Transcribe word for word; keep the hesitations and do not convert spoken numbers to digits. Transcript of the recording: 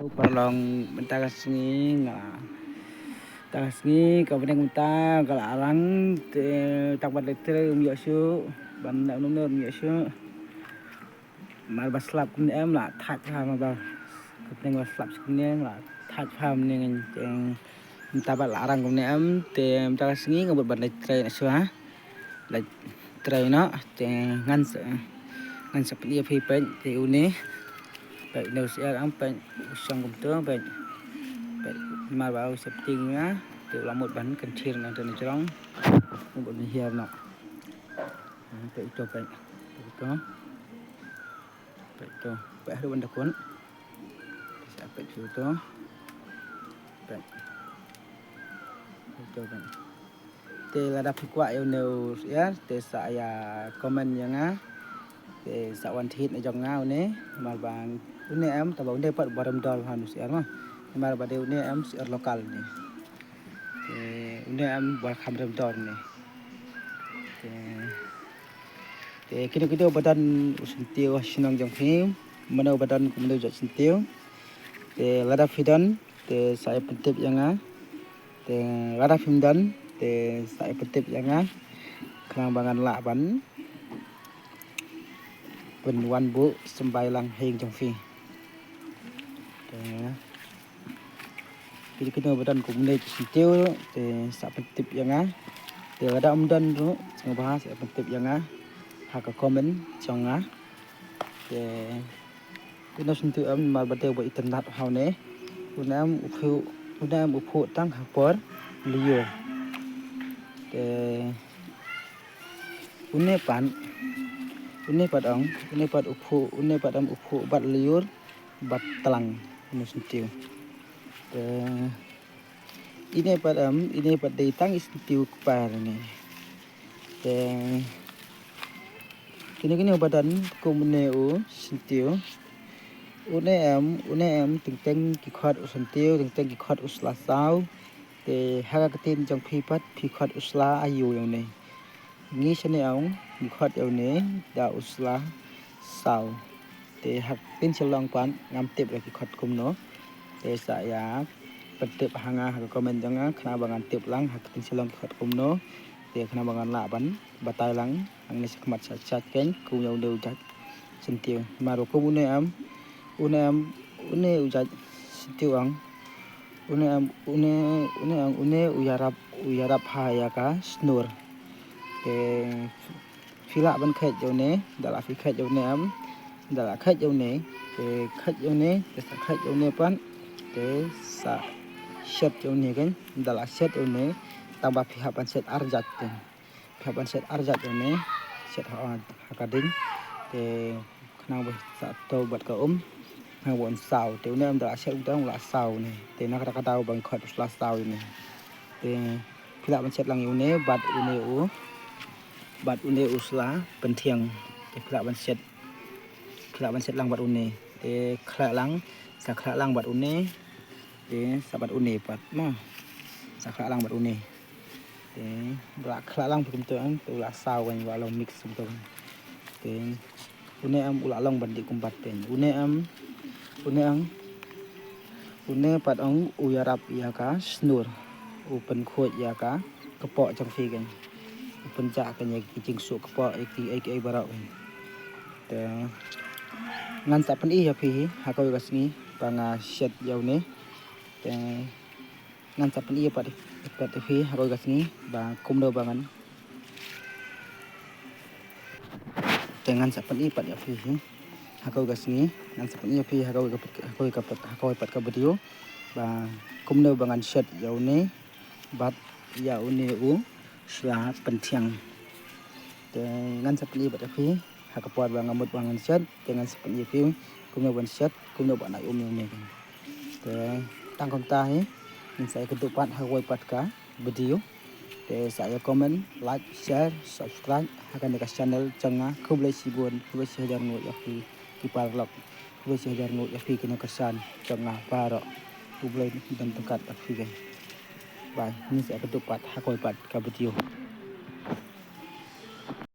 Paralok mynta ka sngi nga, mynta ka sngi ka bneng mynta ka la arang te tang ban leit trei um ïoh shuh, ban leit um ïoh shuh. Mar ba slap kumne em la thait ha, mar ba ka bneng ba slap shuh kumne la thait ha mynne. Te mynta ba la arang kumne em te mynta ka sngi nga mut ban leit trei na shuwa. Leit trei noh te ngan sa, ngan sa pyni ïa phi peit te une. Peit une u syiar ang, peit u shong kumto, peit. Peit mar ba u septing nga te u la mut ban kynthir nangta na jrong. Mut ban hiar noh. Peit uto, peit uto. Peit uto, peit haduh ban da kun. Sa peit uto. Peit uto, peit. Te lada phi kwah ïa une u syiar te sa ïa comment ïa nga. Te sa wan thied na jong nga une, mar ba une em, tangba une pat ba rem dor ha une u syiar ma. Mar ba dei une em syiar local une. Te une em ba kham rem dor une. Te, te kino kino ba don u syntiew ha shnong jong phi, mano ba don kumno jait syntiew. Te lada phi don te sa ïa pyntip ïa nga. Te lada phim don te sa ïa pyntip ïa nga. Khnang ba ngan lah ban pynwan buh symbai lang ha ïing jong phi. Te kino kino ba don kumne ki syntiew te sa pyntip ïa nga. Te lada ym don ruh sngewbha sa pyntip ïa nga ha ka comment jong nga. Te une u syntiew em mar ba dei ba itynnad ha une. Une em u phuh, une em u phuh tang ha por lyiur. Te une pat, une pat ong, une pat u phuh, une pat em u phuh bad lyiur bad tlang une u syntiew. Te ine pat em, ine pat dei tang i syntiew kpar ine. Te kino kino ba don kumne u syntiew. Une em, une em teng teng ki khot u syntiew, teng teng ki khot u sla saw. Te ha ka ktien jong phi pat phi khot u sla aiu ïa une. Ngi shane ong ngi khot ïa une da u sla saw. Te ha ka ktien Shillong pat ngam tip la ki khot kumno. Te sa ïa pyntip ha nga ha ka comment jong nga khnang ba ngan tip lang ha ka ktien Shillong ki khot kumno. Te khnang ba ngan lah ban batai lang hangne shakhmat sha sha keiñ kum ïa une u jait syntiew. Mar ba kum une em, une em, une u jait syntiew ong. Une em, une, une ong, une u ïarap, u ïarap ha ïa ka snur. Te phi lah ban kheit ïa une, da lah phi kheit ïa une em, da lah kheit ïa une, te kheit ïa une, te sa kheit ïa une pat, te sa shet ïa une keiñ, da lah shet ïa une, tangba phi hap ban shet ar jait te. Phi hap ban shet ar jait ïa une, shet ha, ha ka ding, te khnang ba sa to bad ka um, khnang ba un saw, te une em da lah shet um te un lah saw une, te na kata ka daw ba ngi khot u sla saw une. Te phi lah ban shet lang ïa une bad une u, bad une u sla pynthiang. Te phi lah ban shet, phi lah ban shet lang bad une. Te khleh lang, sa khleh lang bad une. Te sa bad une pat ma. Sa khleh lang bad une. Te ba la khleh lang phi kumto em, te u la saw kan, ba long mix kumto kan. Te une em u la long ban dih kumbat te. Une em, une em, une pat ong u ïarap ïa ka snur, u pynkhuid ïa ka kpoh jong phi kan, u pynjah kan ïa ki jingsuk kpoh, ïa ki ei ki ei baroh kan. Te ngan sa pyni ïa phi ha kawei ka sngi ba nga shet ïa une. Te ngan sa pyni ïa pat, pat ïa phi ha kawei ka sngi ba kumno ba ngan. Te ngan sa pyni pat ïa phi ha kawei ka sngi, ngan sa pyni ïa phi ha kawei ka pat, ha kawei ka pat, ha kawei pat ka video ba kumno ba ngan shet ïa une bad ïa une u sla pynthiang. Te ngan sa pyni pat ïa phi ha ka por ba nga mut ba ngan shet, te ngan sa pyni ïa phi kumno ban shet, kumno ban ai um ïa une. Te tang kumta hi, ngin sa ïakynduh pat ha kawei pat ka video. Te sa ïa comment, like, share, subscribe ha kane ka channel jong nga. Khublei shibun, khublei shihajar nguh ïa phi ki paralok. Khublei shihajar nguh ïa phi ki nongkyrshan jong nga baroh. Khublei don ryngkat ïa phi. Bye. Ngin sa ïakynduh pat ha kawei pat ka video.